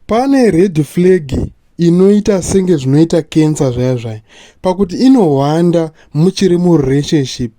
Pane red flag inoita senge zvinoita cancer zvaya zvaya, pakuti inohwanda muchiri murelationship,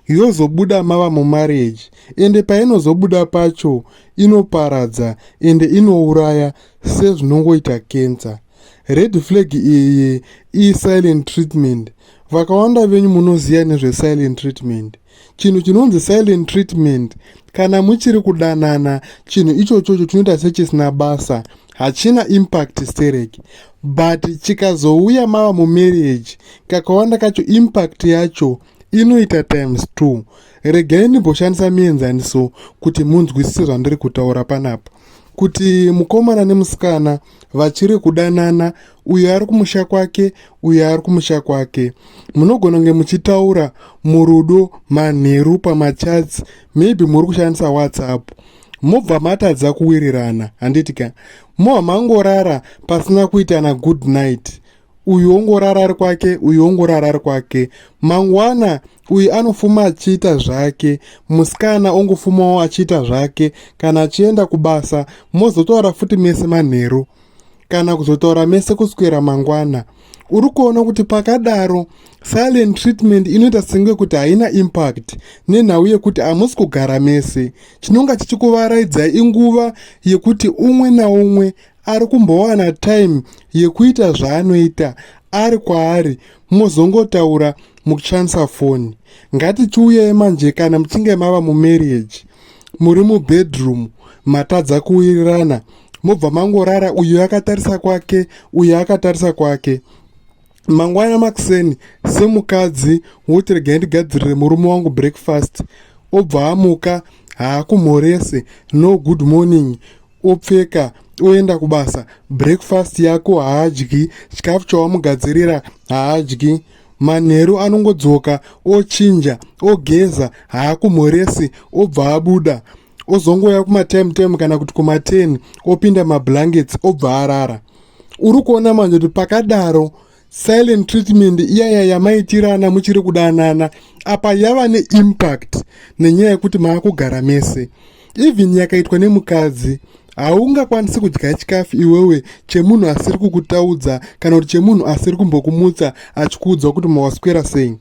yozobuda mava mumarriage. Ende painozobuda pacho inoparadza ende inouraya sezvinongoita cancer. Red flag iyi isilent treatment. Vakawanda venyu munoziva nezvesilent treatment. Chinhu chinonzi silent treatment, kana muchiri kudanana, chinhu ichochocho chinoita sechisina basa, hachina impact stereki, but chikazouya mava mumarriage, kakawanda kacho impact yacho inoita times two. Regai ndimboshandisa muenzaniso kuti munzwisise zvandiri kutaura panapa, kuti mukomana nemusikana vachiri kudanana, uyo ari kumusha kwake, uyo ari kumusha kwake. Munogona kunge muchitaura murudo manheru pamachats, maybe muri kushandisa WhatsApp, mobva matadza kuwirirana, handiti ka? Mobva mangorara pasina kuitana good night. Uyu ongorara ari kwake, uyu ongorara ari kwake. Mangwana uyu anofuma achiita zvake, musikana ongofumawo achiita zvake kana achienda kubasa. Mozotaura futi mese manheru kana kuzotaura mese kuswera mangwana. Uri kuona kuti pakadaro silent treatment inoita senge kuti haina impact, nenhau yekuti hamusi kugara mese. Chinonga chichikuvaraidzai inguva yekuti umwe naumwe ari kumbowana time yekuita zvaanoita ari kwaari, mozongotaura mukushandisa foni. Ngatichiuyai manje kana muchinge mava mumarriage, muri mubedroom, matadza kuwirirana, mobva mangorara, uyu akatarisa kwake, uyu akatarisa kwake. Mangwana makuseni, semukadzi woti, "Regai ndigadzirire murume wangu breakfast." Obva amuka, haakumhorese, no good morning. Opfeka, oenda kubasa. Breakfast yako haadyi, chikafu chawamugadzirira haadyi. Manheru anongodzoka, ochinja, ogeza, haakumhoresi, obva abuda, ozongoya kumatime time kana kuti kuma10, opinda mablankets, obva arara. Uri kuona manje kuti pakadaro silent treatment iyaya yamaitirana muchiri kudanana apa yava neimpact, nenyaya yekuti maakugara mese. Even yakaitwa nemukadzi, haungakwanisi kudya chikafu iwewe chemunhu asiri kukutaudza kana kuti chemunhu asiri kumbokumutsa achikuudza kuti mawaswera sei,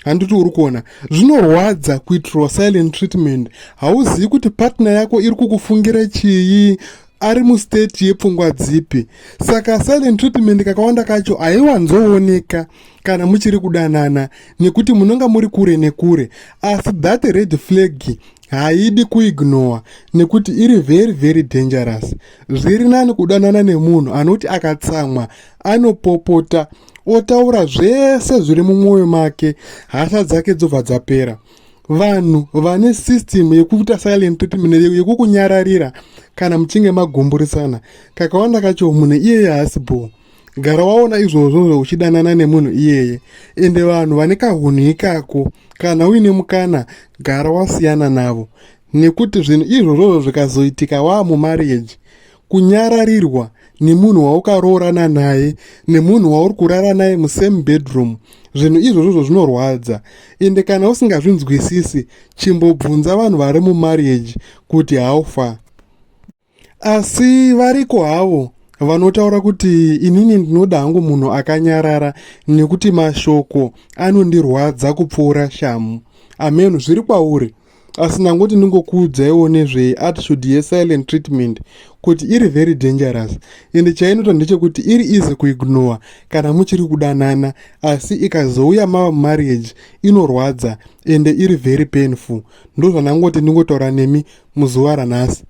handiti? Uri kuona zvinorwadza kuitirwa silent treatment. Hauzivi kuti partner yako iri kukufungira chii, ari mustate yepfungwa dzipi. Saka silent treatment kakawanda kacho haiwanzooneka kana muchiri kudanana, nekuti munonga muri kure nekure. Asi that red flag haidi kuignora, nekuti iri very very dangerous. Zviri nani kudanana nemunhu anoti akatsamwa anopopota, otaura zvese zviri mumwoyo make, hasha dzake dzobva dzapera. Vanhu vane system yekuita silent treatment, yekukunyararira kana muchinge magumburisana, kakawanda kacho munhu iyeye haasi bho. Gara waona izvozvozvo uchidanana nemunhu iyeye. Ende vanhu vane kahunhu ikako, kana uine mukana, gara wasiyana navo, nekuti zvinhu izvozvozvo zvikazoitika waamumarriage, kunyararirwa nemunhu waukaroorana naye, nemunhu wauri kurara naye musame bedroom, zvinhu izvozvozvo zvinorwadza. Ende kana usingazvinzwisisi, chimbobvunza vanhu vari mumarriage kuti how far. Asi variko havo vanotaura kuti, "Inini ndinoda hangu munhu akanyarara, nekuti mashoko anondirwadza kupfuura shamu." Amenu, zviri kwauri. Asi ndangoti ndingokuudzaiwo nezveattitude yesilent treatment, kuti iri very dangerous. Ende chainoita ndechekuti iri easy kuignora kana muchiri kudanana, asi ikazouya mava mumarriage inorwadza ende iri very painful. Ndozvandangoti ndingotaura nemi muzuva ranhasi.